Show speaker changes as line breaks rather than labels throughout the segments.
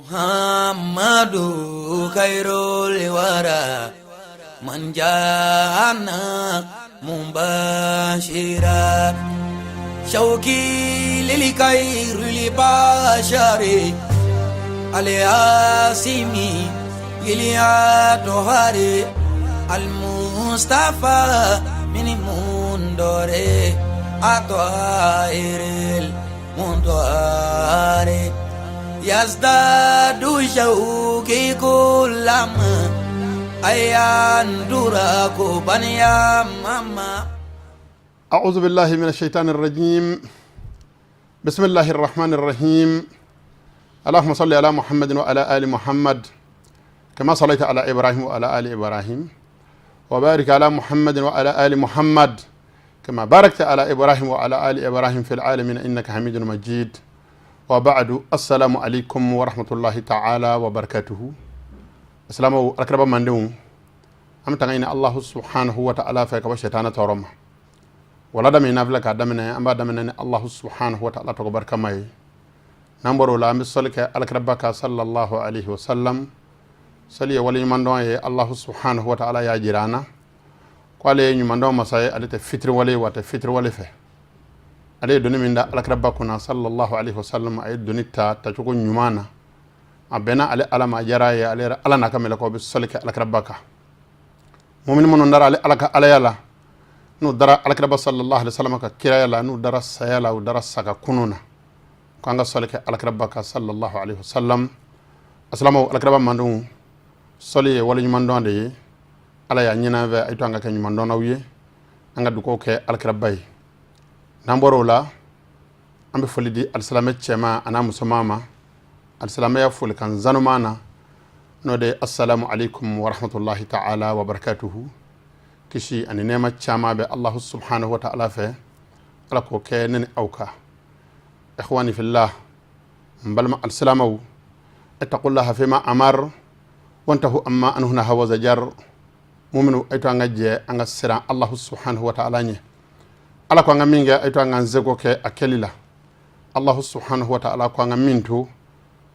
Muhammadu khairul wara man jana mubashira shauki lil khairil bashari aliasimi iliatohari almustafa min mundore atoairil mundoare yazdadu shauki kulama ayandura baniya mama.
أعوذ بالله من الشيطان الرجيم. بسم الله الرحمن الرحيم. اللهم صل على محمد وعلى آل محمد كما صليت على إبراهيم وعلى آل إبراهيم، وبارك على محمد وعلى آل محمد كما باركت على إبراهيم وعلى آل إبراهيم في العالمين إنك حميد مجيد. وبعد، السلام عليكم ورحمة الله تعالى وبركاته. السلام عليكم من am tanga ina Allahu subhanahu wa ta'ala fɛ ka bɔ shetana tɔɔrɔ ma. Wala min na filɛ k'a daminɛ, an b'a daminɛ ni Allahu subhanahu wa ta'ala tɔgɔ barikama ye. N'an bɔr'o la, an bɛ sɔli kɛ alakiraba kan sallallahu alaihi wa sallam. Sali ye waleɲumandɔn ye. Allahu subhanahu wa ta'ala y'a jira an na ko ale ye ɲumandɔn masa ye, ale tɛ fitiriwale wa tɛ fitiriwale fɛ. Ale ye doni min da alakiraba kunna sallallahu alaihi wa sallam, a ye doni ta tacogo ɲuman na, a bɛnna ale Ala ma, a diyara ye. Ale yɛrɛ Ala n'a ka mɛlɛkɛw bɛ sɔli kɛ alakiraba kan. Mumini minnu dara ale Ala ka alaya la, n'u dara alakiraba sallallahu alaihi wasallam ka kiraya la, n'u dara saya la, u dara saga kunun na, ko an ka sɔli kɛ alakiraba kan sallallahu alaihi wasallam. Asilamaw, alakiraba mandenw, sɔli ye waleɲumandɔn de ye. Ala y'a ɲini an fɛ, a ye to an ka kɛ ɲumandɔnnaw ye, an ka dugawu kɛ alakiraba ye. N'an bɔra o la, an bɛ foli di alisilamɛ cɛman an'a musoman ma alisilamɛya folikan zanuman na, n'o de ye assalamu alaikum wa rahmatullahi ta'ala wa barakatuhu. Kisi ani nɛɛma caman bɛ Allahu subhanahu wa ta'ala fɛ, Ala k'o kɛ ne ni aw kan. Ikhwani fillah, n balima alisilamɛw, ittaqullaha fima amar wantahu amma anhu naha wa zajar. Muminu, ay to an ka jɛ an ka siran Allahu subhanahu wa ta'ala ɲɛ. Ala ko an ka min kɛ, ay to an k'an seko kɛ a kɛli la. Allahu subhanahu wa ta'ala ko an ka min to,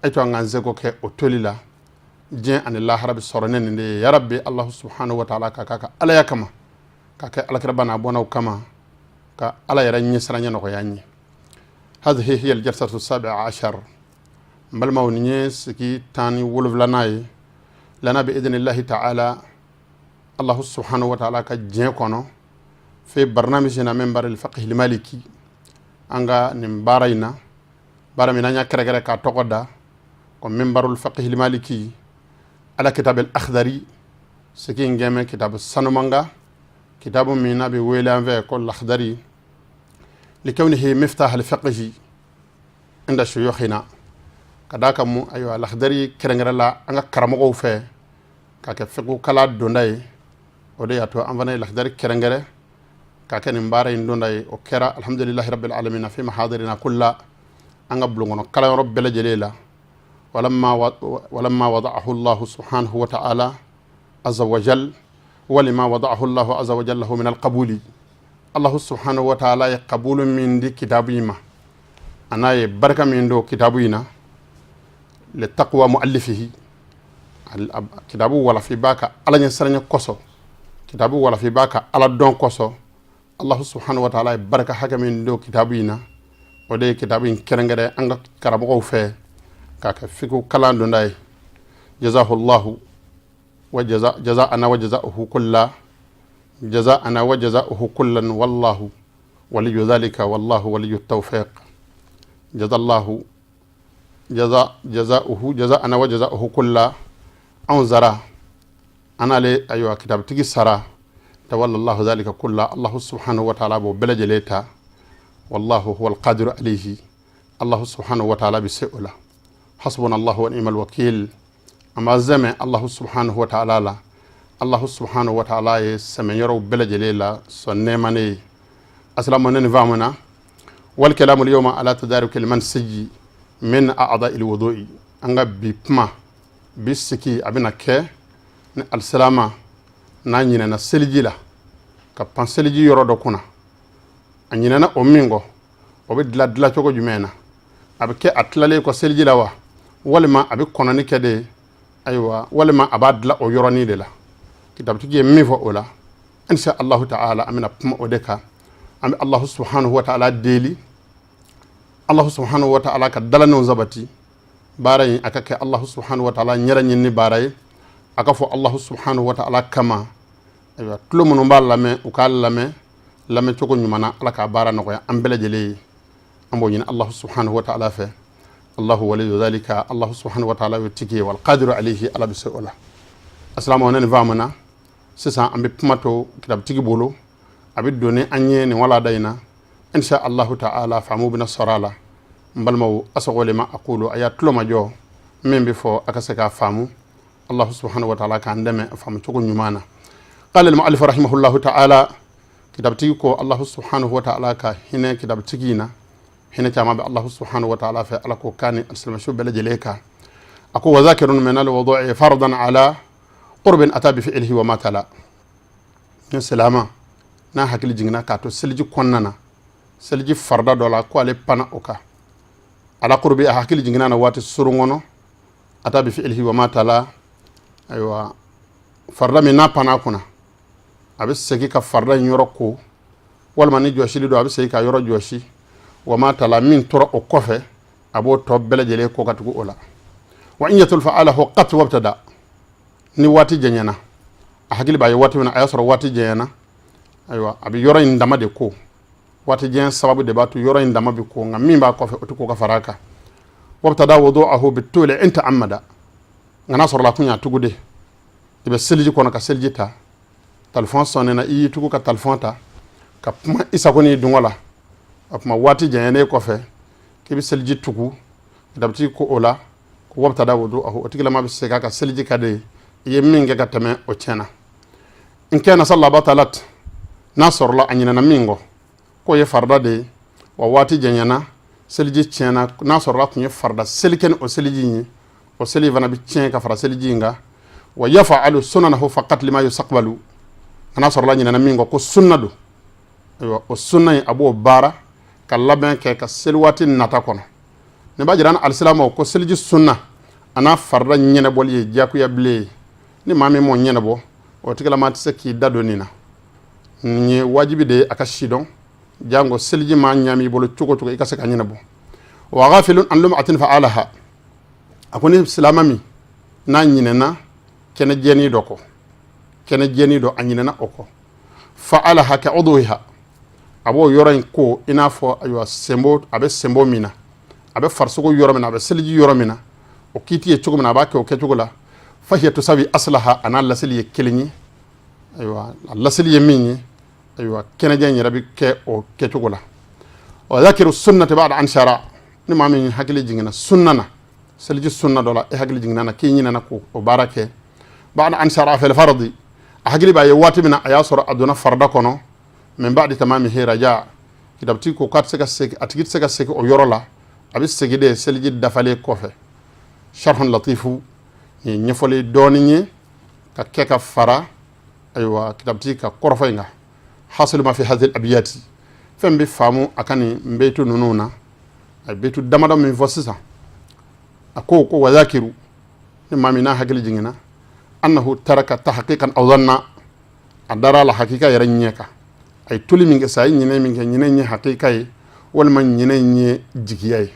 ay to an k'an seko kɛ o toli la. Diɲɛ ani lahara bɛ sɔrɔ ne nin de ye. Ya rabbi, Allahu subhanahu wa ta'ala ka k'a ka alaya kama, ka kɛ alakiraba n'a bɔnnaw kama, ka Ala yɛrɛ ɲɛsiranɲɛ nɔgɔya an ye. Hadhihi hiya aljalsatu sabi'a ashar. N balimaw, nin ye sigi 17nan ye lana bi idnillahi ta'ala, Allahu subhanahu wa ta'ala ka diɲɛ kɔnɔ, fi barnamijina minbar al-fiqh al-maliki. An ka nin baara in na, baara min an y'a kɛrɛkɛrɛ k'a tɔgɔ da ko minbarul fiqh al-maliki ala kitab al-akhdari, sigi in gɛmɛ kitab sanumanga, kitabu min n'a bɛ wele an fɛ ko lakhdari, likawnihi miftah al-fiqh inda shuyukhina. Ka d'a kan mu, ayiwa, lakhdari kɛrɛnkɛrɛn la an ka karamɔgɔw fɛ k'a kɛ fiqh kala donda ye. O de y'a to an fana ye lakhdari kɛrɛnkɛrɛn k'a kɛ nin baara in donda ye. O kɛra alhamdulillahi rabbil alamin fi mahadirina kulla, an ka bulon kɔnɔ kalanyɔrɔ bɛɛ lajɛlen la. Walamma wada'ahu Allah subhanahu wa ta'ala azza wa jal walima wada'ahu Allah azza wa jalla lahu min alqabuli. Allah subhanahu wa ta'ala ye qabulu min di kitabu in ma, a n'a ye barika min don kitabu in na, le taqwa muallifihi, kitabu walafi b'a ka Ala ɲɛsiranɲɛ kosɔn, kitabu walafi b'a ka Ala dɔn kosɔn. Allah subhanahu wa ta'ala ye barika hakɛ min don kitabu in na, o de ye kitabu in kɛrɛnkɛrɛn an ka karamɔgɔw fɛ k'a kɛ fiqh kalan donda ye. Jazahullahu wa jaza jaza'ana wa jaza'uhu kulla jaza'ana wa jaza'uhu kullan, wallahu waliyu dhalika, wallahu waliyu tawfiq. Jazallahu jaza jaza'uhu jaza'ana wa jaza'uhu kulla. Anw zara an n'ale, ayiwa, kitabutigi sara. Tawallallahu dhalika kulla, Allahu subhanahu wa ta'ala b'o bɛɛ lajɛlen ta. Wallahu huwa alqadiru alayhi, Allahu subhanahu wa ta'ala bɛ se o la. Hasbuna Allahu wa ni'mal wakil. An b'an sɛmɛ Allahu subhanahu wa ta'ala la. Allahu subhanahu wa ta'ala ye sɛmɛyɔrɔw bɛɛ lajɛlen la sɔn nɛɛma ne ye. Asilamu, ne nin faamuna. Wal kalamu al-yawma ala tadarukil mansiji min a'da'il wudu'i. An ka bi kuma, bi sigi, a bɛna kɛ ni alisilama n'a ɲinɛna seliji la, ka pan seliji yɔrɔ dɔ kunna, a ɲinɛna o min kɔ, o bɛ dilan dilancogo jumɛn na? A bɛ kɛ a tilalen kɔ seliji la wa, Walima a bɛ kɔnɔni kɛ de, ayiwa, walima a b'a dilan o yɔrɔnin de la. Kitabutigi ye min fɔ o la, insha Allahu ta'ala, an bɛna kuma o de kan. An bɛ Allahu subhanahu wa ta'ala deli, Allahu subhanahu wa ta'ala ka dalaninw sabati. Baara in, a ka kɛ Allahu subhanahu wa ta'ala ɲɛrɛ ɲini baara ye, a ka fɔ Allahu subhanahu wa ta'ala kama. Ayiwa, tulo minnu b'a lamɛn, u k'a lamɛn lamɛncogo ɲuman na. Ala k'a baara nɔgɔya an bɛɛ lajɛlen ye. An b'o ɲini Allahu subhanahu wa ta'ala fɛ. Allahu waliyu dhalika. Allahu subhanahu wa ta'ala y'o tigi ye, wal qadiru alayhi, Ala bɛ se o la. Asalaamu ne nin faamuna. Sisan an bɛ kuma to kitabutigi bolo, a bɛ don ni an ye nin walada in na. Insha Allahu ta'ala, faamu bɛna sɔrɔ a la. N balimaw, asma'u lima aqulu, a y'a tulo majɔ min bɛ fɔ, a ka se k'a faamu. Allahu subhanahu wa ta'ala k'an dɛmɛ faamu cogo ɲuman na. Qala al-mu'allif rahimahullahu ta'ala, kitabutigi ko, Allahu subhanahu wa ta'ala ka hinɛ kitabutigi na. Hinɛ caman bɛ Allahu subhanahu wa ta'ala fɛ, Ala ko k'an ni alisilamɛsu bɛɛ lajɛlen kan. A ko: wa zakirun min alwudu'i fardan ala qurbin ata bi fi'lihi wa ma tala. Ni silama n'a hakili jiginna k'a to seliji kɔnɔna na, seliji farida dɔ la, ko ale panna o kan, ala qurbi, a hakili jiginna na waati surun kɔnɔ, ata bi fi'lihi wa ma tala. Ayiwa, farida min n'a panna a kunna, a bɛ segin ka farida in yɔrɔ ko, walima ni jɔsili don, a bɛ segin ka yɔrɔ jɔsi. Wa ma tala, min tora o kɔfɛ, a b'o tɔ bɛɛ lajɛlen ko ka tugu o la. Wa in yatul fa'alahu qat wabtada, ni waati janyana, a hakili b'a ye waati min na, a y'a sɔrɔ waati janyana, ayiwa, a bɛ yɔrɔ in dama de ko. Waati janya sababu de b'a to yɔrɔ in dama bɛ ko, nka min b'a kɔfɛ, o tɛ ko ka fara a kan. Wabtada wudu'ahu bituli in ta'ammada. Nka n'a sɔrɔla a kun y'a tugu de, i bɛ seliji kɔnɔ ka seliji ta, talifɔn sɔnnena, i y'i tugu ka talifɔn ta ka kuma i sago n'i dungɔ la, o tuma waati janyanen kɔfɛ k'i bɛ seliji tugu, kitabutigi ko o la ko wabtada wudu'ahu, o tigilama bɛ segin a ka seliji ka de i ye min kɛ ka tɛmɛ, o tiɲɛna. In kana salla batalat, n'a sɔrɔla a ɲinɛna min kɔ, k'o ye farida de ye, wa waati janyana, seliji tiɲɛna. N'a sɔrɔla a tun ye farida seli kɛ ni o seliji in ye, o seli fana bɛ tiɲɛ ka fara seliji in kan. Wa yaf'alu sunanahu faqat lima yustaqbalu. N'a sɔrɔla ɲinɛna min kɔ ko sunna don, ayiwa, o sunna in, a b'o baara ka labɛn kɛ ka seli waati nata kɔnɔ. Nin b'a jira an alisilamɛw ko seliji sunna a n'a farida ɲɛnɛbɔli ye diyagoya bilen ye. Ni maa min m'o ɲɛnɛbɔ, o tigilama tɛ se k'i da don nin na. Nin ye wajibi de ye a ka sidɔn, jango seliji maa ɲaami i bolo cogo cogo, i ka se ka ɲɛnɛbɔ. Wa ghafilun an lum'atin fa'alaha. A ko ni silama min n'a ɲinɛna kɛnɛ jɛni dɔ kɔ, kɛnɛ jɛni dɔ, a ɲinɛna o kɔ, fa'alaha ka udwiha, a b'o yɔrɔ in ko i n'a fɔ, ayiwa, senbo, a bɛ senbo min na, a bɛ farisogo yɔrɔ min na, a bɛ seliji yɔrɔ min na, o kiiti ye cogo min na, a b'a kɛ o kɛcogo la. Fahiya tusawi aslaha, a n'a laseli ye kelen ye. Ayiwa, a laseli ye min ye, ayiwa, kɛnɛjɛ in yɛrɛ bɛ kɛ o kɛcogo la. Wa zakiru sunnati ba'da an shara, ni maa min hakili jiginna sunna na, seliji sunna dɔ la, e hakili jiginna na k'i ɲinɛna k'o baara kɛ, ba'da an shara fil fardi, a hakili b'a ye waati min na, a y'a sɔrɔ a donna farida kɔnɔ, min ba'di tamamihi raja. Kitabutigi ko k'a tɛ se ka segin, a tigi tɛ se ka segin o yɔrɔ la, a bɛ segin de seliji dafalen kɔfɛ. Sharhun latifu, nin ye ɲɛfɔli dɔɔnin ye ka kɛ ka fara, ayiwa, kitabutigi ka kɔrɔfɔ in kan. Hasilu ma fi hadhihi abiyati, fɛn bɛ faamu a ka nin beitu ninnu na, a ye beitu damadɔ min fɔ sisan. A ko ko wa zakiru, ni maa min n'a hakili jiginna, annahu taraka tahqiqan aw dhanna, a dara la hakika yɛrɛ ɲɛ kan, a ye toli min kɛ sa, a ye ɲinɛ min kɛ, ɲinɛ ye hakika ye walima ɲinɛ ye jigiya ye,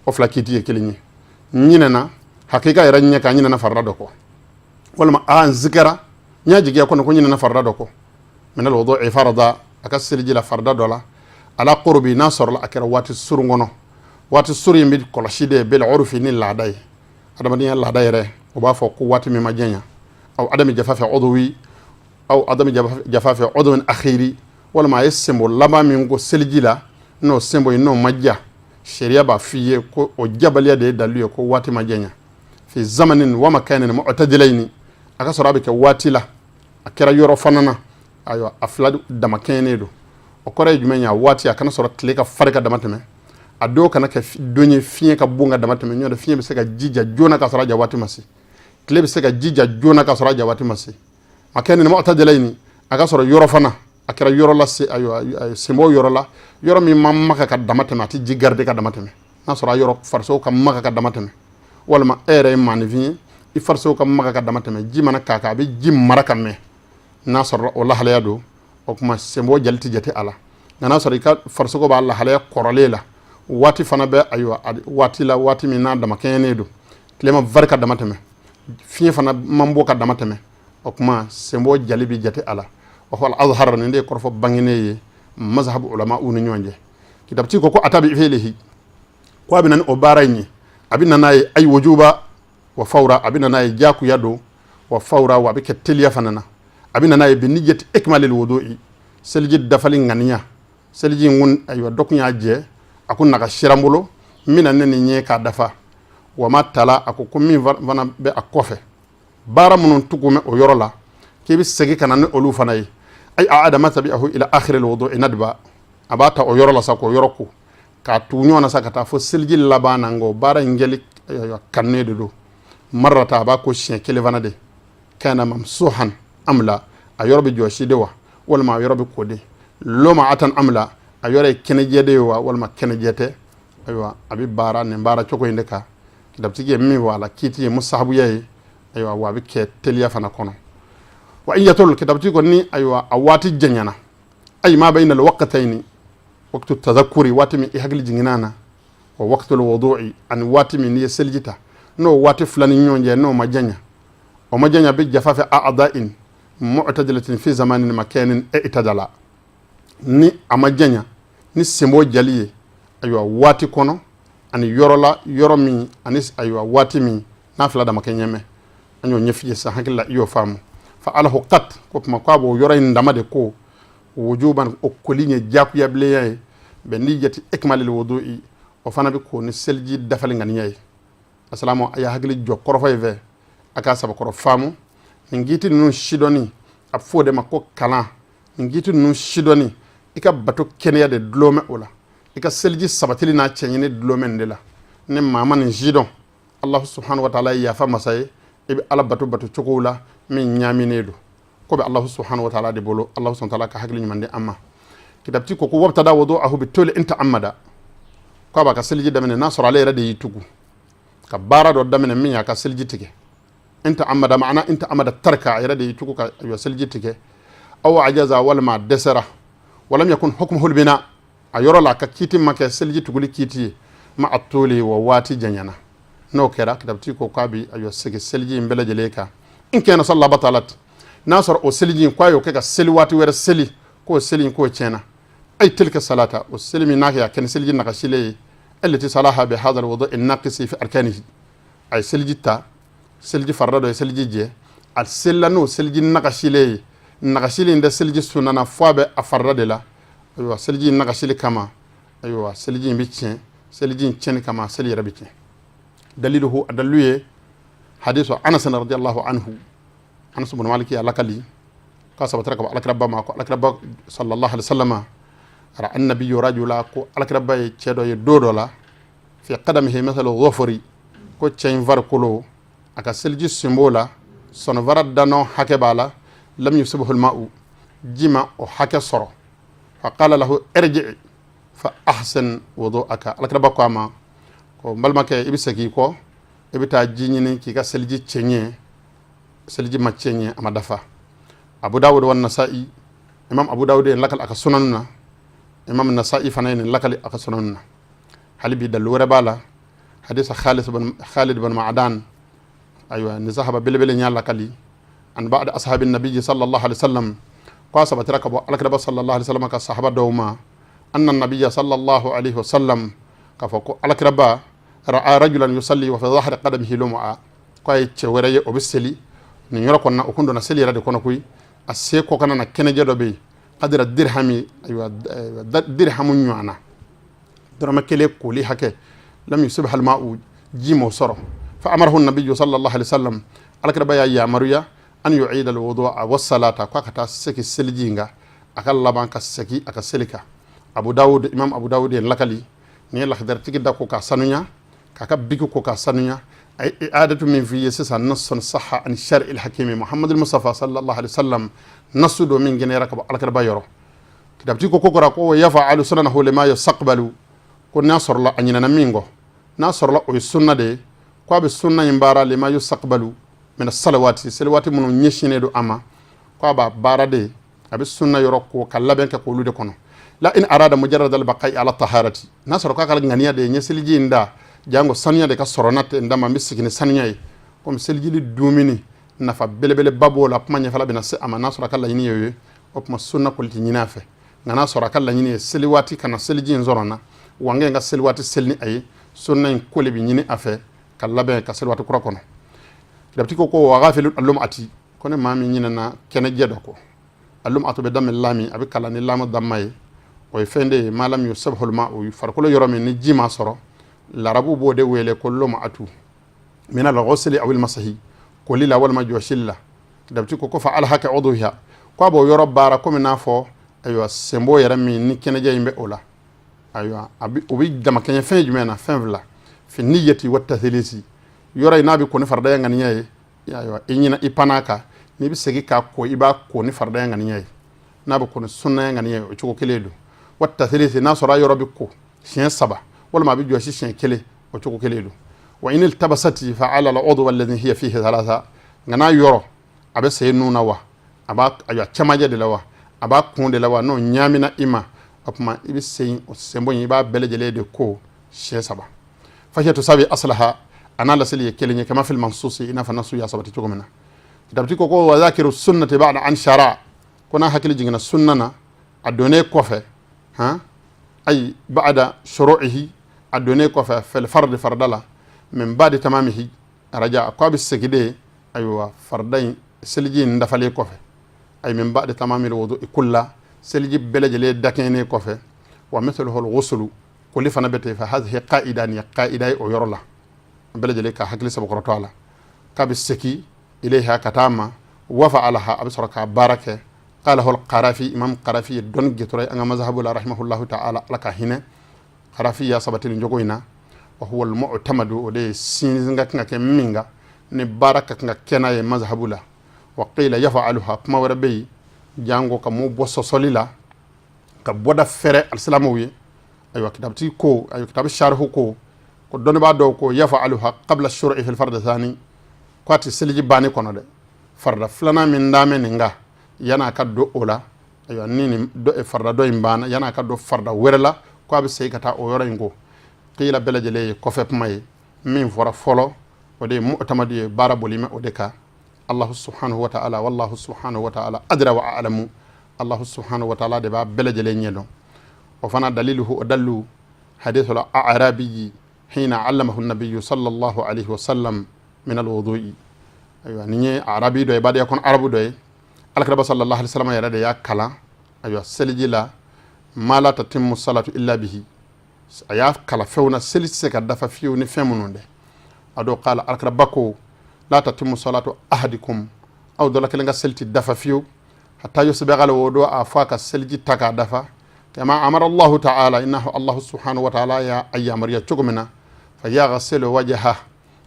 o fila kiiti ye kelen ye. Ɲinɛna hakika yɛrɛ ɲɛ kan, ɲinɛna farida dɔ kɔ, walima a n zikara, n y'a jigiya kɔnɔ ko ɲinɛna farida dɔ kɔ, min alwudu'i farada, a ka seliji la farida dɔ la, ala qurbi, n'a sɔrɔla a kɛra waati surun kɔnɔ. Waati surun in bɛ kɔlɔsi de bil urfi, ni laada ye, adamadenya laada yɛrɛ, o b'a fɔ ko waati min ma janya, aw adami jafafi udwi, aw adami jafafi udwin akhiri, walima a ye senbɔ laban min ko seliji la, n'o senbɔ in n'o ma ja, sariya b'a f'i ye ko o jabaliya de ye dalilu ye ko waati ma janya. Fi zamanin wa makanin mu'tadilaini, a ka sɔrɔ a bɛ kɛ waati la, a kɛra yɔrɔ fana na, ayiwa, a fila damakɛɲɛnen don. O kɔrɔ ye jumɛn ye? A waati a kana sɔrɔ tile ka fari ka dama tɛmɛ, a dɔw kana kɛ don ye fiɲɛ ka bon ka dama tɛmɛ. Ɲɔgɔn fiɲɛ bɛ se ka ji ja joona ka sɔrɔ a ja waati ma se, tile bɛ se ka ji ja joona ka sɔrɔ a ja waati ma se. A kɛ nin mu'tadilaini, a ka sɔrɔ yɔrɔ fana, a kɛra yɔrɔ la se, ayiwa, senbɔ yɔrɔ la, yɔrɔ min ma maga ka dama tɛmɛ, a tɛ ji garder ka dama tɛmɛ, n'a sɔrɔ a yɔrɔ farisogo ka maga ka dama tɛmɛ. Walima e yɛrɛ ye maaninfin ye, i farisogo ka maga ka dama tɛmɛ, ji mana k'a kan, a bɛ ji mara ka mɛn. N'a sɔrɔ o lahalaya don, o tuma senbɔ jali tɛ jate a la. Nka n'a sɔrɔ i ka farisogo b'a lahalaya kɔrɔlen la, waati fana bɛ, ayiwa, waati la, waati min n'a damakɛɲɛnen don, tile ma vari ka dama tɛmɛ, fiɲɛ fana man bɔ ka dama tɛmɛ, o tuma senbɔ jali bɛ jate a la. Wa huwa al-azhar, nin de ye kɔrɔfɔ bangenen ye mazhabu ulama u ni ɲɔgɔn cɛ. Kitabutigi ko ata bi fi'lihi, ko a bɛ na ni o baara in ye, a bɛ na n'a ye, ay wujuba wa fawra, a bɛ na n'a ye jakuya don, wa fawra, wa a bɛ kɛ teliya fana na. A bɛ na n'a ye bi niyati ikmalil wudu'i, seliji dafali ŋaniya. Seliji in kun, ayiwa, dɔ kun y'a jɛ, a ko nagasira n bolo, n bɛna ne nin ye k'a dafa. Wa ma tala, a ko min fana bɛ a kɔfɛ, baara minnu tugu mɛ o yɔrɔ la, k'i bɛ segin ka na ni olu fana ye. Ay a'ada ma tabi'ahu ila akhiril wudu'i nadba, a b'a ta o yɔrɔ la sa, k'o yɔrɔ ko k'a tugu ɲɔgɔn na sa, ka taa fo seliji laban na. Nka o baara in kɛli kanunen de don. Marrata, a b'a ko siɲɛ kelen fana de. Kana mamsuhan amla, a yɔrɔ bɛ jɔsi de wa, walima a yɔrɔ bɛ ko de? Lum'atan amla, a yɔrɔ ye kɛnɛjɛ de ye wa, walima kɛnɛjɛ tɛ? Ayiwa, a bɛ baara nin baara cogo in de kan. Kitabutigi ye min fɔ a la, kiiti ye musahabuya ye. Ayiwa, wa a bɛ kɛ teliya fana kɔnɔ. Wa in yatul, kitabutigi ko ni, ayiwa, a waati janyana, ay ma bayna alwaqtayni, waqtu tadhakkuri, waati min i hakili jiginna na, wa waqtul wudu'i, ani waati min n'i ye seliji ta, n'o waati fila ni ɲɔgɔn cɛ, n'o ma janya, o ma janya, bi jafafi a'da'in mu'tadilatin fi zamanin makanin i'tadala, ni a ma janya ni senbɔ jali ye, ayiwa, waati kɔnɔ ani yɔrɔ la, yɔrɔ min ani, ayiwa, waati min n'a fila dama kɛ ɲɛmɛ. An y'o ɲɛf'i ye sisan, hakili la i y'o faamu. Fa alahu qat, ko tuma ko a b'o yɔrɔ in dama de ko wujuban, o koli ye jakuyabilenya ye, bi niyati ikmalil wudu'i, o fana bɛ ko ni seliji dafali ŋaniya ye. Asalamu, a y'a hakili jɔ kɔrɔfɔ in fɛ, a k'a sabakɔrɔ faamu. Nin kiiti ninnu sidɔnni, a bɛ fɔ o de ma ko kalan. Nin kiiti ninnu sidɔnni, i ka bato kɛnɛya de dulon bɛ o la, i ka seliji sabatili n'a cɛɲini dulon bɛ nin de la. Ni maa ma nin sidɔn, Alahu subhanahu wa taala ye yafa masa ye, i bɛ Ala bato bato cogo la min ɲaaminen don. Ko bɛ Alahu subhanahu wa taala de bolo. Alahu subhanahu wa taala ka hakili ɲuman di an ma. Kitabutigi ko wabtada wudu'ahu bituli in ta'ammada, ko a b'a ka seliji daminɛ n'a sɔrɔ ale yɛrɛ de y'i tugu ka baara dɔ daminɛ min y'a ka seliji tigɛ. In ta'ammada, ma'ana in ta'ammada tarka, a yɛrɛ de y'i tugu ka, ayiwa, seliji tigɛ. Aw ajaza, walima a dɛsɛra. Walam yakun hukmuhu bina, a yɔrɔ la a ka kiiti ma kɛ seliji tuguli kiiti ye, ma a toli wa waati janyana. N'o kɛra, kitabutigi ko k'a bi, ayiwa, segin seliji in bɛɛ lajɛlen kan. In kana salla batalat, n'a sɔrɔ o seliji in k'a y'o kɛ ka seli waati wɛrɛ seli, k'o seli in k'o tiɲɛna. Ay tilka salata, o seli min n'a kɛ a kɛ ni seliji nagasilen ye, allati salaha bi hadha alwudu naqisi fi arkanihi, a ye seliji ta, seliji farida dɔ ye seliji jɛ, a selila n'o seliji nagasilen ye. Nagasilen tɛ seliji sunna na, fo a bɛ a farida de la. Ayiwa, seliji in nagasili kama, ayiwa, seliji in bɛ tiɲɛ. Seliji in tiɲɛni kama, seli yɛrɛ bɛ tiɲɛ. Daliluhu, a dalilu ye hadisu Anas radiyallahu anhu, Anas ibn Malik y'a lakali k'a sabatira ka bɔ alakiraba ma, ko alakiraba sallallahu alaihi wasallam, ra'a annabiyyu rajula, ko alakiraba ye cɛ dɔ ye don dɔ la, fi qadamihi mathalu dhufri, ko cɛ in farikolo, a ka seliji sen b'o la, sɔnifara danɔ hakɛ b'a la, lam yusibhu alma'u, ji ma o hakɛ sɔrɔ. Fa qala lahu irji fa ahsin wudu'aka, alakiraba ko a ma ko n balimakɛ, i bɛ segin i kɔ, i bɛ taa ji ɲini k'i ka seliji cɛɲɛ. Seliji ma cɛɲɛ, a ma dafa. Abu Dawud wa Nasa'i, Imam Abu Dawud ye lakali a ka sunan na, Imam Nasa'i fana ye nin lakali a ka sunan na. Hali bi dalilu wɛrɛ b'a la, hadisa Khalid bin Ma'adan, ayiwa, ni sahaba belebele y'a lakali, an ba'd ashabi nabiyyi sallallahu alaihi wasallam, ko a sabatira ka bɔ alakiraba sallallahu alaihi wasallam ka sahaba dɔw ma, anna nabiyya sallallahu alaihi wasallam, k'a fɔ ko alakiraba, ra'a rajulan yusalli wa fi dhahri qadamihi lum'a, ko a ye cɛ wɛrɛ ye, o bɛ seli nin yɔrɔ kɔnɔna, o kun donna seli yɛrɛ de kɔnɔ koyi, a se kɔkana na kɛnɛjɛ dɔ bɛ yen, qadra dirhami, ayiwa, dirhamu ɲɔgɔn na, dɔrɔmɛ kelen koli hakɛ, lam yusibha alma'u, ji m'o sɔrɔ. Fa amarahu nabiyyu sallallahu alaihi wasallam, alakiraba y'a yamaruya, an yu'ida alwudu'a wassalata, ko a ka taa segin seliji in kan, a ka laban ka segin a ka seli kan. Abu Dawud, Imam Abu Dawud ye lakali. Nin ye lakadaritigi da ko k'a sanuya, k'a ka biki ko k'a sanuya. A ye i'adatu min f'i ye sisan, nassun sahha an shari'il hakimi Muhammadul Mustafa sallallahu alaihi wasallam, nasu do min gɛnɛyara ka bɔ alakiraba yɔrɔ. Kitabutigi ko kora ko yaf'alu sunanahu lima yastaqbalu, ko n'a sɔrɔla a ɲinɛna min kɔ, n'a sɔrɔla o ye sunna de ye, Ko a bɛ sunna in baara lima yustaqbalu min salawati, seliwaati minnu ɲɛsinnen don a ma, ko a b'a baara de, a bɛ sunna yɔrɔ ko ka labɛn kɛ k'olu de kɔnɔ. La in arada mujarrad al baqa'i ala taharati, n'a sɔrɔ k'a ka ŋaniya de ye n ye seliji in da jango sanuya de ka sɔrɔ n na ten dama, n bɛ sigi ni sanuya ye, komi selijili dumuni nafa belebeleba b'o la, kuma ɲɛfɛla bɛna se a ma. N'a sɔrɔ a ka laɲini ye o ye, o tuma sunna koli tɛ ɲini a fɛ. Nka n'a sɔrɔ a ka laɲini ye seli waati ka na seliji in sɔrɔ n na, wa n ka seli waati seli ni a ye, sunna in koli bɛ ɲini a fɛ ka labɛn ka seli waati kura kɔnɔ. Kitabutigi ko ko wa ghafilu lum'ati, ko ne maa min ɲinɛna kɛnɛjɛ dɔ kɔ, alum'atu bi dammi lami, a bɛ kalan ni lamu damma ye, o ye fɛn de ye, ma lam yusibhul ma'u, farikolo yɔrɔ min ni ji ma sɔrɔ, larabu b'o de wele ko lum'atu, min al-ghusli aw al-masahi, koli la walima jɔsili la. Kitabutigi ko ko fa alhaka udhuha, ko a b'o yɔrɔ baara komi n'a fɔ ayiwa senbo yɛrɛ min ni kɛnɛjɛ in bɛ o la. Ayiwa, o bɛ damakɛɲɛ fɛn jumɛn na? Fɛn fila, fi niyati wa tathlisi. Yɔrɔ in n'a bɛ ko ni faridaya ŋaniya ye, ayiwa, i ɲinɛ i panna kan, n'i bɛ segin k'a ko, i b'a ko ni faridaya ŋaniya ye. N'a bɛ ko ni sunnaya ŋaniya ye, o cogo kelen don. Wa tathlisi, n'a sɔrɔ a yɔrɔ bɛ ko siɲɛ saba walima a bɛ jɔsi siɲɛ kelen, o cogo kelen don. Wa in iltabasati fa ala al-udwi alladhi hiya fihi thalatha, nka n'a yɔrɔ a bɛ sen nun na wa, a b'a ayiwa cɛmancɛ de la wa, a b'a kun de la wa, n'o ɲaamina i ma, o tuma i bɛ sen senbɔ in, i b'a bɛɛ lajɛlen de ko siɲɛ saba. Fahiya tusawi aslaha, a n'a lasili ye kelen ye, kama fil mansusi, i n'a fɔ nasu y'a sabati cogo min na. Kitabutigi ko ko wa zakiru sunnati ba'da an shara, ko n'a hakili jiginna sunna na a donnen kɔfɛ, han, ay ba'da shuru'ihi, a donnen kɔfɛ, fil fardi, farda la, min ba'di tamamihi raja, ko a bɛ segin de, ayiwa, farida in seliji in dafalen kɔfɛ, ay min ba'di tamamil wudu'i kulla, seliji bɛɛ lajɛlen dakɛɲɛnen kɔfɛ. Wa mithluhu al-ghuslu, koli fana bɛ ten. Fa hadhihi qa'ida, nin ye qa'ida ye o yɔrɔ la, an bɛɛ lajɛlen ka hakili sabakɔrɔtɔ a la, k'a bɛ segin ilayha, ka taa ma, wa fa'alaha, a bɛ sɔrɔ k'a baara kɛ. Qalahu al-Qarafi, imam Qarafi ye dɔnni gɛtɔrɔ ye an ka mazhabu la, rahimahullahu ta'ala, Ala ka hinɛ Qarafi y'a sabati nin cogo in na. Wa huwa al-mu'tamadu, o de ye sinsin ka kan ka kɛ min kan ni baara ka kan ka kɛ n'a ye mazhabu la. Wa qila yaf'aluha, kuma wɛrɛ bɛ yen jango ka mun bɔ sɔsɔli la ka bɔda fɛrɛ alisilamɛw ye. Ayiwa, kitabutigi ko, ayiwa, kitabu sarihu ko ko dɔnnibaa dɔw ko yaf'aluha qabla shuru'i fil fard thani, ko a tɛ seliji banni kɔnɔ dɛ, farida filanan min daamɛ nin kan, yan'a ka don o la, ayiwa, ni nin farida dɔ in banna, yan'a ka don farida wɛrɛ la, ko a bɛ segin ka taa o yɔrɔ in ko. Qila bɛɛ lajɛlen ye kɔfɛ kuma ye, min fɔra fɔlɔ o de ye mu'tamadu ye, baara boli mɛ o de kan. Allahu subhanahu wa ta'ala, wallahu subhanahu wa ta'ala adra wa a'lamu, Allahu subhanahu wa ta'ala de b'a bɛɛ lajɛlen ɲɛ dɔn. O fana daliluhu, o dalilu, hadithul a'rabiyyi hina allamahu nabiyyu sallallahu alaihi wa sallam min alwudu'i. Ayiwa, nin ye arabi dɔ ye, badiya kɔnɔ arabu dɔ ye, alakiraba sallallahu alaihi wa sallam yɛrɛ de y'a kalan, ayiwa, seliji la, ma la tatimmu salatu illa bihi, a y'a kala fɛnw na seli tɛ se ka dafa fiyewu ni fɛn minnu dɛ. A dɔw k'a la, alakiraba ko la tatimmu salatu ahadikum, aw dɔ la kelen ka seli tɛ dafa fiyewu, hatta yusbighal wudu'a, fo a ka seliji ta k'a dafa, kama amara Allahu ta'ala, innahu Allahu subhanahu wa ta'ala y'a yamaruya cogo min na, fa yaghsilu wajha,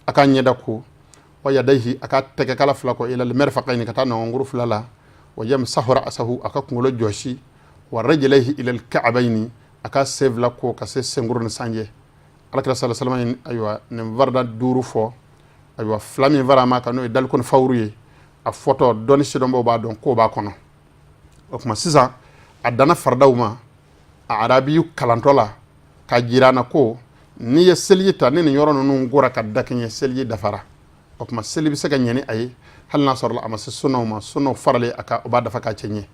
a ka ɲɛda ko, wa yadayhi, a ka tɛgɛkala fila ko, ila al-mirfaqayni, ka taa nɔngɔnkuru fila la, wa yamsahu ra'sahu, a ka kunkolo jɔsi, wa rijlayhi ila al-ka'bayni, a ka sen fila ko ka se senkuru ni sanjɛ. Alakira sallallahu alaihi wasallam, ayiwa, nin farida duuru fɔ, ayiwa, fila min fara ma kan, n'o ye daliko ni fawuru ye, a fɔtɔ dɔnni sidɔnbaw b'a dɔn k'o b'a kɔnɔ. O tuma sisan a danna faridaw ma a arabi kalantɔ la ka jira na ko n'i ye seliji ta ni nin yɔrɔ ninnu kora ka dakɛɲɛ, seliji dafara. O tuma seli bɛ se ka ɲɛ ni a ye, hali n'a sɔrɔ a ma se sunnaw ma, sunnaw faralen a kan, o b'a dafa k'a cɛ ɲɛ.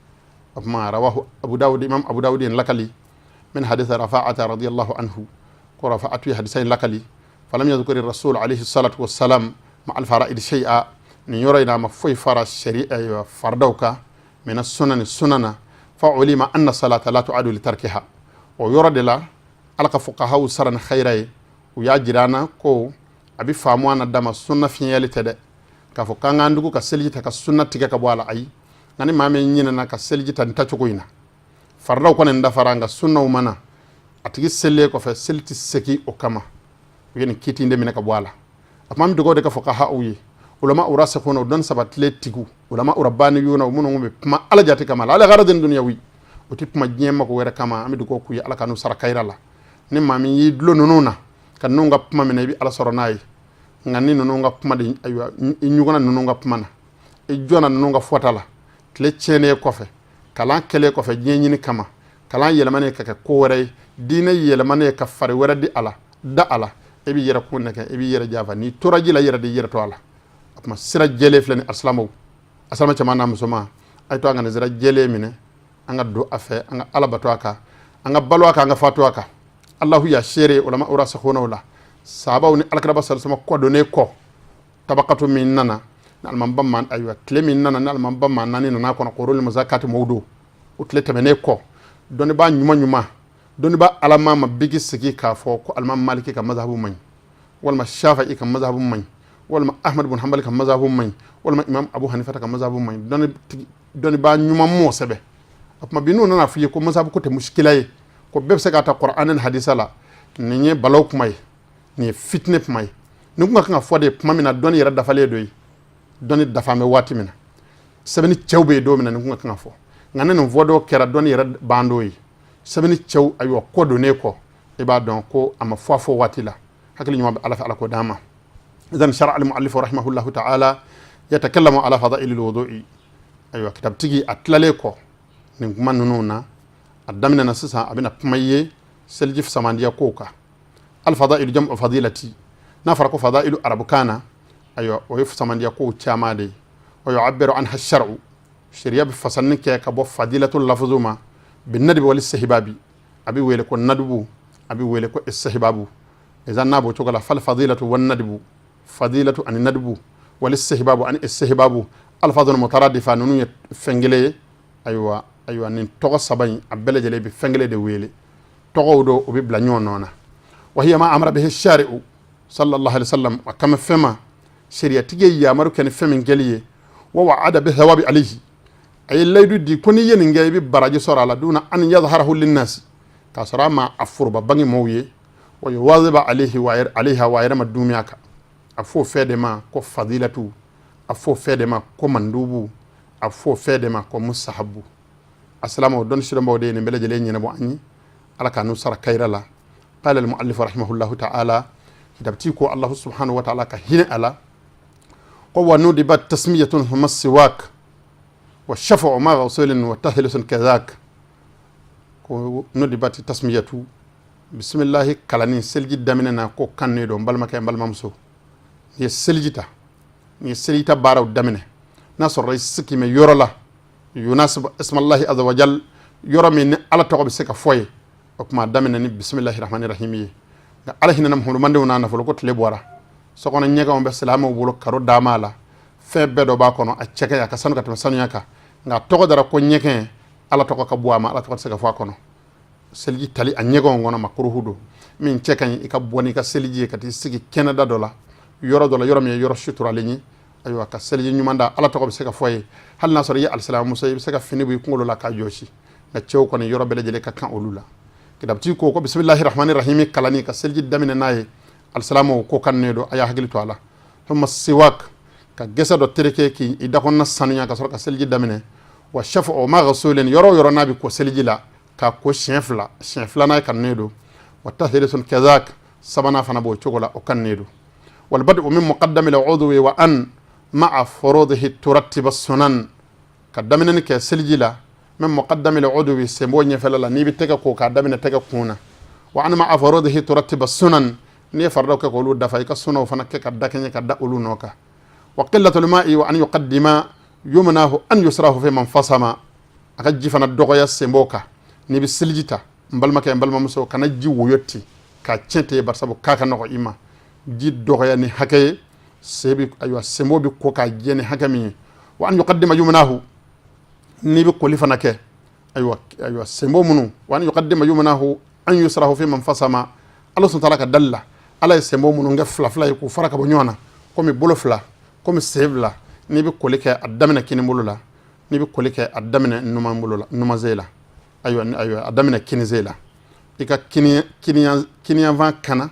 O tuma rawahu Abu Dawud, imam Abu Dawud ye lakali, min hadith Rafa'ata radiyallahu anhu, ko Rafa'atu ye hadisa in lakali. Falam yadhkuri rasul alayhi salatu wassalam ma al fara'id shay'a, nin yɔrɔ in na a ma foyi fara shari'a fardaw kan, mina sunani, sunana, fa ulima anna salata la tu'adu li tarkiha. O yɔrɔ de la Ala ka fuqahaw sara ni khayra ye, u y'a jira an na ko a bɛ faamu an na dama sunna fiɲɛyali tɛ dɛ, k'a fɔ k'an k'an dugu ka seliji ta ka sunna tigɛ ka bɔ a la, ayi. Nka ni maa min ɲinɛna ka seliji ta nin tacogo in na, faridaw kɔni dafara, nka sunnaw ma na, a tigi selilen kɔfɛ seli tɛ segin o kama. U ye nin kiti in de minɛ ka bɔ a la. A tuma an bɛ dugawu de ka fuqahaw ye, ulama rasikhuna, o dɔnni sabatilen tigiw, ulama rabbaniyuna, minnu bɛ kuma Ala jate kama la ala gharadin dunyawi, o tɛ kuma diɲɛ mako wɛrɛ kama. An bɛ dugawu k'u ye, Ala ka n'u sara kayira la. Ni maa min y'i dulon ninnu na ka ninnu ka kuma minɛ, i bɛ Ala sɔrɔ n'a ye. Nka ni ninnu ka kuma de, ayiwa, i ɲɔgɔnna ninnu ka kuma na, i jɔnna ninnu ka fɔta la, tile tiɲɛnen kɔfɛ, kalan kɛlen kɔfɛ diɲɛ ɲini kama, kalan yɛlɛmanen ka kɛ ko wɛrɛ ye, diinɛ yɛlɛmanen ka fari wɛrɛ di a la, da a la, e b'i yɛrɛ kun nɛgɛ, e b'i yɛrɛ janfa. N'i tora ji la, i yɛrɛ de yɛrɛ to a la. O tuma sira jɛlen filɛ ni alisilamɛw, alisilamɛ cɛman n'a musoman, a ye to an ka nin sira jɛlen minɛ, an ka don a fɛ, an ka Ala bato a kan, an ka balo a kan, an ka fatu a kan. Alahu y'a seere ulama rasikhunaw la, sahabaw ni alakiraba salisama kɔdonnen kɔ, tabakatu min nana ni alimamba ma, ayiwa, tile min nana ni alimamba maa naani nana kɔnɔ, qurunul muzakati mɔw don, o tile tɛmɛnen kɔ, dɔnnibaa ɲuman ɲuman, dɔnnibaa alama ma bigi sigi k'a fɔ ko alimami Maliki ka mazhabu man ɲi, walima Shafi'i ka mazhabu man ɲi, walima Ahmad bun Hanbali ka mazhabu man ɲi, walima Imam Abu Hanifa ka mazhabu man ɲi. Dɔnnibaa ɲuman m'o sɛbɛn. O tuma bi n'u nana f'i ye ko mazhabu ko tɛ musikila ye, ko bɛɛ bɛ se k'a ta Kuranɛ ni hadisa la, nin ye balaw kuma ye, nin ye fitinɛ kuma ye. Nin kun ka kan ka fɔ de kuma min na dɔnni yɛrɛ dafalen don ye, dɔnni dafa bɛ waati min na, sɛbɛnni cɛw bɛ yen don min na, nin kun ka kan ka fɔ. Nka ni nin fɔ dɔ kɛra dɔnni yɛrɛ ban don ye, sɛbɛnni cɛw, ayiwa, kɔ donnen kɔ, i b'a dɔn ko a ma fɔ a fɔ waati la. Hakili ɲuman bɛ Ala fɛ, Ala k'o d'an ma. Idan shara al muallif rahimahullahu ta'ala yatakallamu ala fadail al wudu'i. Ayiwa, kitabutigi a tilalen kɔ nin kuma ninnu na, a daminɛna sisan, a bɛna kuma ye seliji samandiya kow kan. Al fadailu jam'u fadilati. N'a fɔra ko fadailu arabukan na, ayiwa, o ye samandiya kow caman de ye. Wa yu'abbiru anha shar'u, sariya bɛ fasanni kɛ ka bɔ fadilatu lafuzu ma, bi nadbi wal istihbabi. A bɛ wele ko nadubu, a bɛ wele ko istihbabu. Idan n'a b'o cogo la, fal fadilatu wan nadbu, fadilatu ani nadbu, wal istihbabu ani istihbabu, alfazun mutaradifa, ninnu ye fɛn kelen ye. Ayiwa, ayiwa, nin tɔgɔ saba in, a bɛɛ lajɛlen bɛ fɛn kelen de wele. Tɔgɔw don, u bɛ bila ɲɔgɔn nɔ na. Wa hiya ma amara bihi shari'u sallallahu alaihi wasallam, a kama fɛn ma sariyatigi ye yamaru kɛ ni fɛn min kɛli ye, wa wa'ada bi thawabi alayhi, a ye layidu di ko n'i ye nin kɛ, i bɛ baraji sɔrɔ a la, duna an yadhharahu linnasi, k'a sɔrɔ a ma a foroba bange mɔgɔw ye, wa yuwaziba alayhi wa alayha, wa yɛrɛ ma duumɛ kan. A fɔ fɛn de ma ko fadilatu, a fɔ fɛn de ma ko mandubu, a fɔ fɛn de ma ko mustahabu. Asalama, dɔnni sidɔnbaw de ye nin bɛɛ lajɛlen ɲɛnabɔ an ye. Ala ka n'u sara kayira la. Qala al-muallif rahimahullahu ta'ala, kitabti ko Allah subhanahu wa ta'ala ka hinɛ a la, ko wa nudiba tasmiyatun thumma siwak wa shafa'u ma ghusulin wa tahlisun kadhak. Ko nudibat tasmiyatu, bisimilahi kalanni seliji daminɛ na, ko kannen don. N balimakɛ, n balimamuso, n'i ye seliji ta, n'i ye seliji ta baaraw daminɛ, n'a sɔrɔ i sigi bɛ yɔrɔ la yunasibu ismallahi azza wa jal, yɔrɔ min ni Ala tɔgɔ bɛ se ka fɔ ye, o tuma daminɛ ni bisimilahi rahmani rahim ye. Nka Ala hinɛna muhammadu n'a nafolo ko tile bɔra, sokɔnɔ ɲɛgɛnw bɛ silamɛw bolo, karo dama la, fɛn bɛɛ dɔ b'a kɔnɔ, a cɛ ka ɲi, a ka sanu ka tɛmɛ sanuya kan, nka tɔgɔ dara ko ɲɛgɛn, Ala tɔgɔ ka bɔ a ma, Ala tɔgɔ tɛ se ka fɔ a kɔnɔ. Seliji tali a ɲɛgɛnw kɔnɔ makuruhu don. Min cɛ ka ɲi, i ka bɔ n'i ka seliji ye ka t'i sigi kɛnɛda dɔ la, yɔrɔ dɔ la, yɔrɔ min ye yɔrɔ suturalen ye. Ayiwa, ka seliji ɲuman da, Ala tɔgɔ bɛ se ka fɔ ye. Hali n'a sɔrɔ i ye alisilamuso ye, i bɛ se ka fini bɔ i kunkolo la k'a jɔsi. Nka cɛw kɔni, yɔrɔ bɛɛ lajɛlen ka kan olu la. Kitabutigi ko bisimilahi rahmani rahimi kalanni ka seliji daminɛ n'a ye, alisilamɛw, ko kannen don, a y'a hakili to a la. Thumma siwak, ka gɛsɛ dɔ tereke k'i dakɔnɔna sanuya ka sɔrɔ ka seliji daminɛ. Wa shafa'u ma ghusulin, yɔrɔ o yɔrɔ n'a bɛ ko seliji la, k'a ko siɲɛ fila, siɲɛ filanan kannen don. Wa tathlisun kadhak, sabanan fana b'o cogo la, o kannen don. Wal bad'u min muqaddami al-udwi wa an ma'a furudihi turattiba sunan, ka daminɛni kɛ seliji la min muqaddami al-udwi, senbɔ ɲɛfɛla la, n'i bɛ tɛgɛ ko, k'a daminɛ tɛgɛ kun na. Wa an ma'a furudihi turattiba sunan, n'i ye faridaw kɛ k'olu dafa, i ka sunaw fana kɛ ka dakɛɲɛ ka da olu nɔ kan. Wa qillatul ma'i wa an yuqaddima yumnahu an yusrahu fi man fasama, a ka ji fana dɔgɔya senbɔ kan. N'i bɛ seliji ta, n balimakɛ, n balimamuso, kana ji woyo ten k'a tiɲɛ ten, barisabu k'a ka nɔgɔ i ma. Ji dɔgɔya ni hakɛ ye, sen bɛ, ayiwa, senbɔ bɛ ko k'a jɛ ni hakɛ min ye. Wa an yuqaddima yumnahu, n'i bɛ koli fana kɛ, ayiwa, ayiwa, senbɔ minnu, wa an yuqaddima yumnahu an yusrahu fi man fasama, Ala subhanahu wa ta'ala ka dali la, Ala ye senbɔ minnu kɛ fila fila ye k'u fara ka bɔ ɲɔgɔn na komi bolo fila, komi sen fila, n'i bɛ koli kɛ, a daminɛ kini bolo la. N'i bɛ koli kɛ, a daminɛ numan bolo la, numansen la, ayiwa, ayiwa, a daminɛ kinisen la, i ka kiniyanfan kana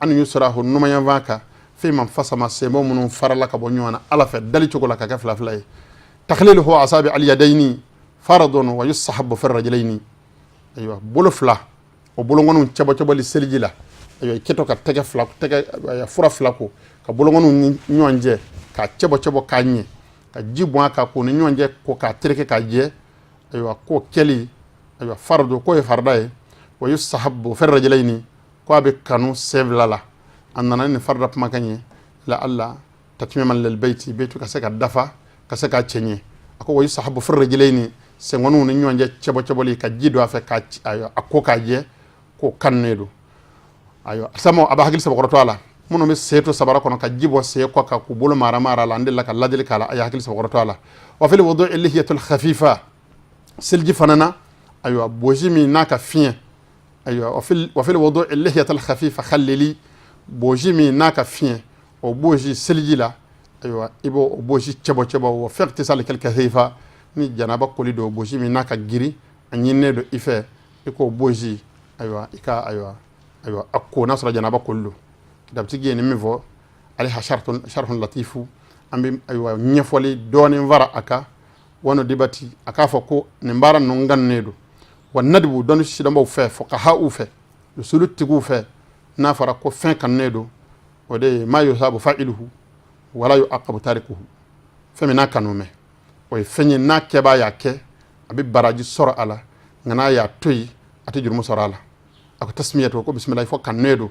an yusrahu numanyanfan kan, fi man fasama, senbɔ minnu farala ka bɔ ɲɔgɔn na Ala fɛ dali cogo la ka kɛ fila fila ye. Takhliluhu asabi al yadayni faradun wa yustahabbu fi rajulaini. Ayiwa, bolo fila, o bolokɔniw cɛbɔ cɛbɔli seliji la, Ayiwa, i kɛtɔ ka tɛgɛ fila, tɛgɛ fura fila ko ka bolokɔniw ni ɲɔgɔn cɛ k'a cɛbɔ cɛbɔ k'a ɲɛ, ka ji bɔn a kan k'o ni ɲɔgɔn cɛ ko k'a tereke k'a jɛ. Ayiwa, k'o kɛli, ayiwa, fardu, k'o ye farida ye. Wa yustahabu fi rajulaini, ko a bɛ kanu sen fila la. A nana ni farida kumakan ye la alla tatmiman lil bayti, beytu ka se ka dafa, ka se k'a cɛɲɛ. A ko wa yustahabu fi rajulaini, senkɔniw ni ɲɔgɔn cɛ cɛbɔ cɛbɔli ka ji don a fɛ ka a ko k'a jɛ, k'o kanunen don. Ayiwa, sama a b'a hakili sabakɔrɔtɔ a la. Minnu bɛ sen to sabara kɔnɔ ka ji bɔ sen kɔ kan k'u bolo mara mara la, an delila ka ladili k'a la, a ye hakili sabakɔrɔtɔ a la. Wa fil wudu'i lihiyatul khafifa, seliji fana na, ayiwa, bosi min n'a ka fiɲɛ. Ayiwa, wa fil wudu'i lihiyatul khafifa khallili, bosi min n'a ka fiɲɛ, o bosi seliji la, ayiwa, i b'o bosi cɛbɔ cɛbɔ. Wa fi ightisali kal kathifa, ni janaba koli don, bosi min n'a ka girin, a ɲininen don i fɛ i k'o bosi. Ayiwa, i ka, ayiwa, a ko n'a sɔrɔ janaba koli don. Kitabutigi ye nin min fɔ, alayha sharhun latifu, an bɛ, ayiwa, ɲɛfɔli dɔɔnin fara a kan. Wa nudibati, a k'a fɔ ko nin baara ninnu kanunen don. Wa nadibu, dɔnni sidɔnbaw fɛ, fuqaha'u fɛ, usulu tigiw fɛ, n'a fɔra ko fɛn kanunen don, o de ye ma yusabu fa'iluhu wala yu'aqabu tarikuhu. Fɛn min n'a kanu mɛ, o ye fɛn ye n'a kɛbaa y'a kɛ, a bɛ baraji sɔrɔ a la, nka n'a y'a to yen, a tɛ jurumu sɔrɔ a la. A ko tasmiyatu, ko bisimilahi fɔ kanunen don.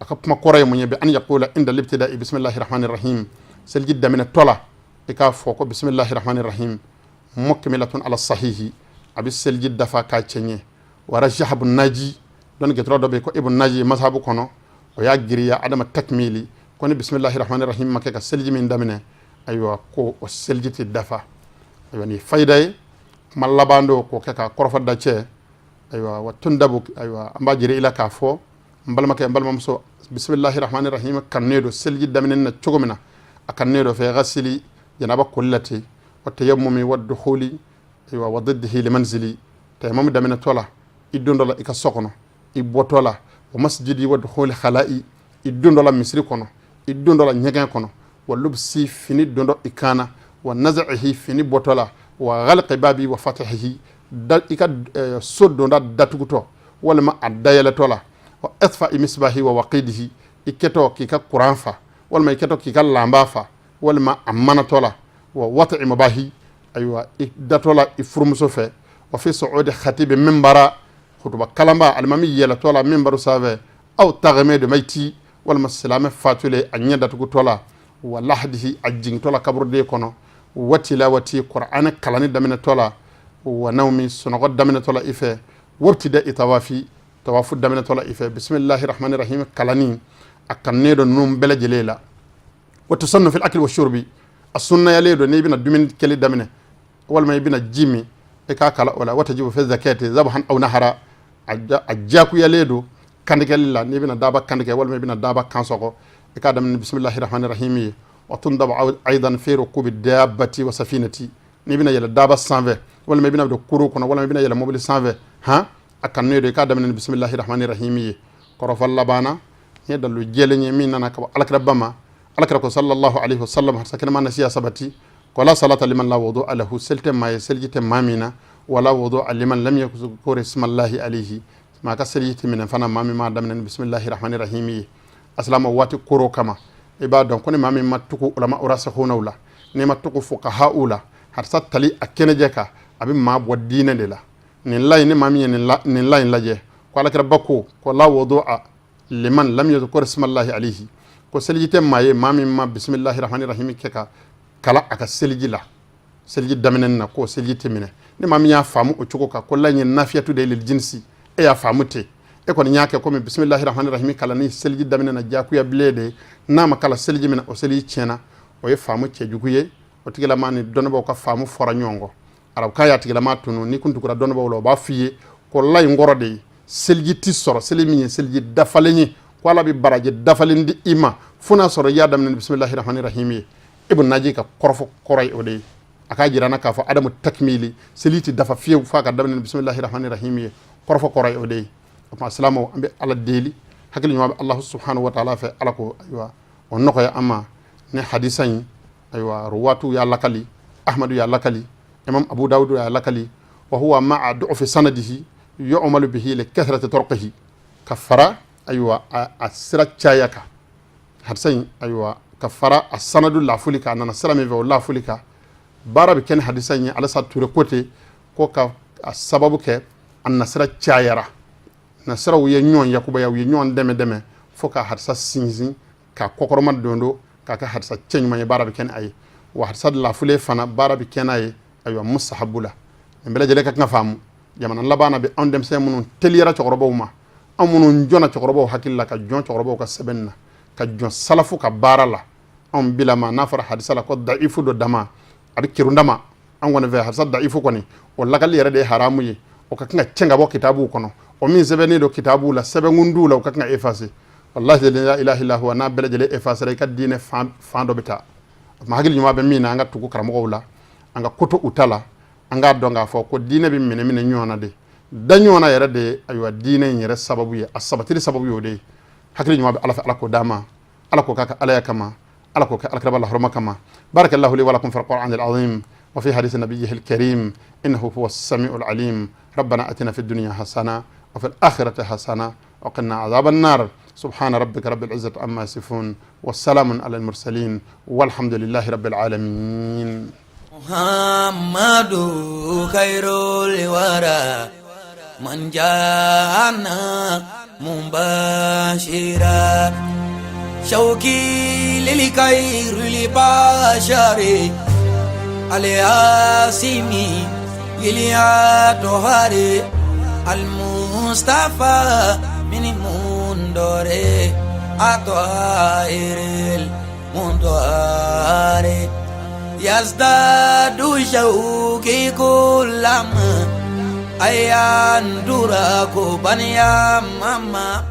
A ka kuma kɔrɔ ye mun ye? Bi an yaqula inda libtida'i bisimilahi rahmani rahim, seliji daminɛtɔ la, i k'a fɔ ko bisimilahi rahmani rahim. Mukmilatun ala sahihi, a bɛ seliji dafa k'a cɛɲɛ. Wa rajaha ibn naji, dɔnni kɛtɔrɔ dɔ bɛ yen ko Ibn Naji, mazhabu kɔnɔ, o y'a giriya adama takmili, ko ni bisimilahi rahmani rahim ma kɛ ka seliji min daminɛ, ayiwa, ko o seliji tɛ dafa. Ayiwa, nin fayida ye kuma laban don k'o kɛ ka kɔrɔfɔ dacɛ. Ayiwa, wa tundabu, ayiwa, an b'a jira i la k'a fɔ, n balimakɛ, n balimamuso, bisimilahi rahmani rahim kanunen don seliji daminɛ na cogo min na, a kanunen don fi ghasili, janaba koli la ten, wa tayammumi wa dukhuli, ayiwa, wa diddihi limanzili, tayammum daminɛtɔ la, i don dɔ la i ka so kɔnɔ, i bɔtɔ la, wa masjidi wa dukhuli khala'i, i don dɔ la misiri kɔnɔ, i don dɔ la ɲɛgɛn kɔnɔ, wa lubsi, fini don dɔ i kan na, wa naza'ihi, fini bɔtɔ la, wa ghalqi babi wa fatihihi, da i ka so donda datugutɔ walima a dayɛlɛtɔ la, wa itfa'i misbahi wa waqidihi, i kɛtɔ k'i ka kuran fa walima i kɛtɔ k'i ka lanba fa walima a manatɔ la, wa wata'i mubahi, ayiwa, i datɔ la i furumuso fɛ, wa fi su'udi khatibi minbara, kutuba kalanba alimami yɛlɛtɔ la minbaru sanfɛ, aw taghmidi mayti, walima silamɛ fatulen a ɲɛ datugutɔ la, wa lahadihi, a jigintɔ la kaburuden kɔnɔ, wa tilawati qur'an kalanni daminɛtɔ la, wa nawmi, sunɔgɔ daminɛtɔ la i fɛ, wa ibtida'i tawafi, tawafu daminɛtɔ la i fɛ, bisimilahi rahmani rahim kalanni a kanunen don ninnu bɛɛ lajɛlen la. Wa tusannu fil akli wa shurbi, a sunnayalen don n'i bɛna dumuni kɛli daminɛ walima i bɛna ji min, i k'a kala o la. Wa tajibu fi zakati zabhan aw nahara, a jakuyalen don kantigɛli la, n'i bɛna daba kantigɛ walima i bɛna daba kan sɔgɔ, i k'a daminɛ bisimilahi rahmani rahim ye. Wa tundabu aidan fi rukubi dabbati wa safinati, n'i bɛna yɛlɛ daba sanfɛ walima i bɛna don kurun kɔnɔ walima i bɛna yɛlɛ mobili sanfɛ, han, a kanunen don i k'a daminɛ bisimilahi rahmani rahim ye. Kɔrɔfɔ labanna nin ye dalilu jɛlen ye min nana ka bɔ alakira ba ma. Alakira ko sallallahu alaihi wasallam, hadisa kɛnɛma nasiya sabati ko la salata liman la wudu'a lahu, seli tɛ maa ye seliji tɛ maa min na, wala wudu'a liman lam yazkur ismallahi alayhi, maa ka seliji tɛ minɛ fana maa min m'a daminɛ ni bisimilahi rahmani rahim ye. Asilama waati koro kama, i b'a dɔn ko ni maa min ma tugu ulama urasihunaw la, n'i ma tugu fuqaha'u la, hadisa tali a kɛnɛjɛ kan, a bɛ maa bɔ diinɛ de la. Nin la ni maa min ye nin la in lajɛ ko alakira ba ko ko la wudu'a liman lam yazkur ismallahi alayhi, ko seliji tɛ maa ye maa min ma bisimilahi rahmani rahim kɛ ka kala a ka seliji la, seliji daminɛ na, k'o seliji tɛ minɛ. Ni maa min y'a faamu o cogo kan ko la ye nafiyatu de lil jinsi, e y'a faamu ten, e kɔni y'a kɛ komi bisimilahi rahmani rahim kala ni seliji daminɛ na jakuya bilen de, n'a ma kala seliji minɛ, o seliji tiɲɛna, o ye faamu cɛjugu ye. O tigilama ni dɔnnibaaw ka faamu fɔra ɲɔgɔn kɔ. Arabukan y'a tigilama tunu. N'i kun tugura dɔnnibaaw la, o b'a f'i ye ko la in kɔrɔ de ye seliji ti sɔrɔ, seli min ye seliji dafalen ye, ko ala bɛ baraji dafalen di i ma fo n'a sɔrɔ i y'a daminɛ ni bisimilahi rahmani rahim ye. Ibn Naji ka kɔrɔfɔ kɔrɔ ye o de ye. A k'a jira n na k'a fɔ adamu takmili, seli ti dafa fiyewu f'a ka daminɛ ni bisimilahi rahmani rahim ye. Kɔrɔfɔ kɔrɔ ye o de ye. O tuma silamɛw, an bɛ ala deli, hakili ɲuman bɛ Alahu subhanahu wa taala fɛ, ala ko, ayiwa, o nɔgɔya an ma. Ni hadisa in, ayiwa, ruwatu y'a lakali, Ahmadu y'a lakali, imam Abu Dawud y'a lakali. Wa huwa ma'a du'fi sanadihi yu'malu bihi li kathrati turqihi, ka fara Ayiwa, a sira caya kan hadisa in, ayiwa, ka fara a sanadu lafuli kan, a nana sira min fɛ, o lafuli kan, baara bɛ kɛ ni hadisa in ye. Alasa Ture ko ten ko ka a sababu kɛ a nasira cayara, nasiraw ye ɲɔgɔn yakubaya, u ye ɲɔgɔn dɛmɛ dɛmɛ fo ka hadisa sinsin, ka kɔkɔrɔma don don k'a kɛ hadisa cɛ ɲuman ye. Baara bɛ kɛ ni a ye, wa hadisa lafulen fana, baara bɛ kɛ n'a ye. Ayiwa, musahabu la, nin bɛɛ lajɛlen ka kan ka faamu. Jamana laban na bi, anw denmisɛn minnu teliyara cɛkɔrɔbaw ma, anw minnu jɔnna cɛkɔrɔbaw hakili la, ka jɔn cɛkɔrɔbaw ka sɛbɛnni na, ka jɔn salafu ka baara la, anw bilama n'a fɔra hadisa la ko da'ifu dɔ dama, a bɛ kerun dama. An kɔni fɛ, hadisa da'ifu kɔni, o lakali yɛrɛ de ye haramu ye. O ka kan ka cɛn ka bɔ kitabuw kɔnɔ. O min sɛbɛnnen don kitabuw la, sɛbɛnkunduw la, o ka kan ka effacer. Wallahi, la ilaha illa huwa, n'a bɛɛ lajɛlen effacer, i ka diinɛ fan dɔ bɛ taa. O tuma, hakili ɲuman bɛ min na, an ka tugu karamɔgɔw la, an ka koto u ta la, an k'a dɔn k'a fɔ ko diinɛ bɛ minɛ minɛ ɲɔgɔn na de, da ɲɔgɔn na yɛrɛ de ye. Ayiwa, diinɛ in yɛrɛ sababu ye, a sabatili sababu ye o de ye. Hakili ɲuman bɛ Ala fɛ, Ala k'o d'an ma. Ala k'o k'a ka alaya kama, Ala k'o kɛ alakiraba la hɔrɔma kama. Barakallahu li wa lakum fil qur'an al azim wa fi hadith nabiyyihi al karim, innahu huwa as-sami'u al alim. ربنا اتنا في الدنيا حسنه وفي الاخره حسنه وقنا عذاب النار. سبحان ربك رب العزه عما يصفون، والسلام على المرسلين، والحمد لله رب العالمين.
محمد خير الورى من جاءنا مبشرا، شوقي للخير البشر الياسمي للأطهار المصطفى من مندور أطائر المنطار، يزداد شوقي كلما أيان دراكو بنيا ماما.